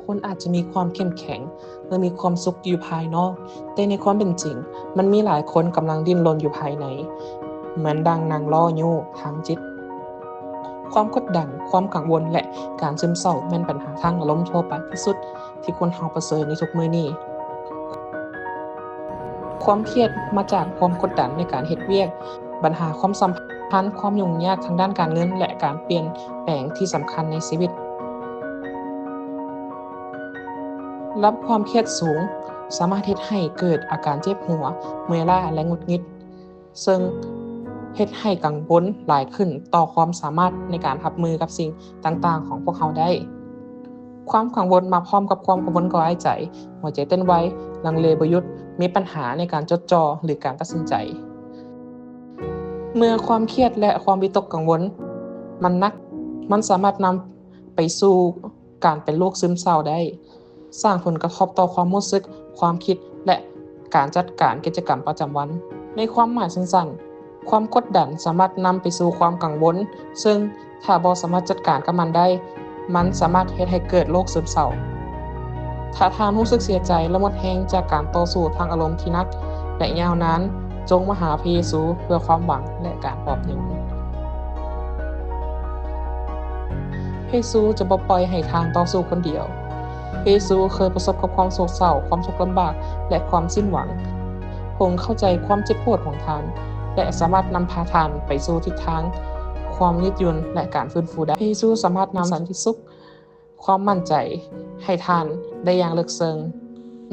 ຄົນອາດຈະມີຄວາມເຂັ້ມແຂງ ແລະ ມີຄວາມສຸກຢູ່ພາຍນອກ, ແຕ່ໃນຄວາມເປັນຈິງ, ມັນມີຫຼາຍຄົນກຳລັງດີ້ນລົນຢູ່ພາຍໃນ, ເໝືອນດັ່ງນັ່ງລໍ້ຍູ້ທາງຈິດ. ຄວາມກົດດັນ, ຄວາມກັງວົນ ແລະ ການຊຶມເສົ້າ ແມ່ນບັນຫາທາງອາລົມທົ່ວໄປທີ່ສຸດທີ່ຄົນເຮົາປະເຊີນໃນທຸກມື້ນີ້. ຄວາມຄຽດມາຈາກຄວາມກົດດັນໃນການເຮັດວຽກ, ບັນຫາຄວາມສຳພັນ, ຄວາມຫຍຸ້ງຍາກທາງດ້ານການເງິນ ແລະ ການປ່ຽນແປງທີ່ສຳຄັນໃນຊີວິດ. ລະດັບຄວາມຄຽດສູງສາມາດເຮັດໃຫ້ເກີດອາການເຈັບຫົວ, ເມື່ອຍລ້າ ແລະ ຫງຸດຫງິດ, ເຊິ່ງເຮັດໃຫ້ກັງວົນຫຼາຍຂຶ້ນຕໍ່ຄວາມສາມາດໃນການຮັບມືກັບສິ່ງຕ່າງໆຂອງພວກເຮົາໄດ້. ຄວາມກັງວົນມາພ້ອມກັບຄວາມກະວົນກວາຍໃຈ, ຫົວໃຈເຕັ້ນໄວ, ລັງເລບໍ່ຢຸດ, ມີບັນຫາໃນການຈົດຈ່ອ ຫຼື ການຕັດສິນໃຈ. ເມື່ອຄວາມຄຽດ ແລະ ຄວາມວິຕົກກັງວົນມັນໜັກ, ມັນສາມາດນຳໄປສູ່ການເປັນໂລກຊຶມເສົ້າໄດ້, ສ້າງຜົນກະທົບຕໍ່ຄວາມຮູ້ສຶກ, ຄວາມຄິດ ແລະ ການຈັດການກິດຈະກຳປະຈຳວັນ. ໃນຄວາມໝາຍສັ້ນໆ, ຄວາມກົດດັນສາມາດນຳໄປສູ່ຄວາມກັງວົນ, ເຊິ່ງຖ້າບໍ່ສາມາດຈັດການກັບມັນໄດ້, ມັນສາມາດເຮັດໃຫ້ເກີດໂລກຊຶມເສົ້າ. ຖ້າທ່ານຮູ້ສຶກເສຍໃຈ ແລະ ໝົດແຮງຈາກການຕໍ່ສູ້ທາງອາລົມທີ່ໜັກ ແລະ ຍາວນານ, ຈົ່ງມາຫາພະເຢຊູເພື່ອຄວາມຫວັງ ແລະ ການປອບໂຍນ. ພະເຢຊູຈະບໍ່ປ່ອຍໃຫ້ທ່ານຕໍ່ສູ້ຄົນດຽວ. ພະເຢຊູເຄີຍປະສົບກັບຄວາມໂສກເສົ້າ, ຄວາມທຸກລຳບາກ ແລະ ຄວາມສິ້ນຫວັງ. ພະອົງເຂົ້າໃຈຄວາມເຈັບປວດຂອງທ່ານ ແລະ ສາມາດນຳພາທ່ານໄປສູ່ທິດທາງຄວາມຍືດຫຍຸ່ນ ແລະ ການຟື້ນຟູໄດ້. ພະເຢຊູສາມາດນຳສັນຕິສຸກ, ຄວາມໝັ້ນໃຈໃຫ້ທ່ານໄດ້ຢ່າງເລິກເຊິ່ງ.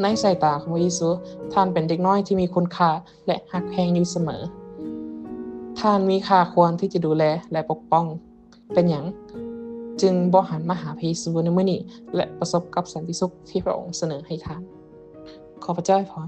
ໃນສາຍຕາຂອງພະເຢຊູ, ທ່ານເປັນເດັກນ້ອຍທີ່ມີຄຸນຄ່າ ແລະ ຮັກແພງຢູ່ສະເໝີ. ທ່ານມີຄ່າຄວນທີ່ຈະດູແລ ແລະ ປົກປ້ອງ. ເປັນຫຍັງຈຶ່ງບໍ່ຫັນມາຫາພະເຢຊູໃນມື້ນີ້ ແລະ ປະສົບກັບສັນຕິສຸກທີ່ພະອົງສະເໜີໃຫ້ທ່ານ? ຂໍພະເຈົ້າອວຍພອນ.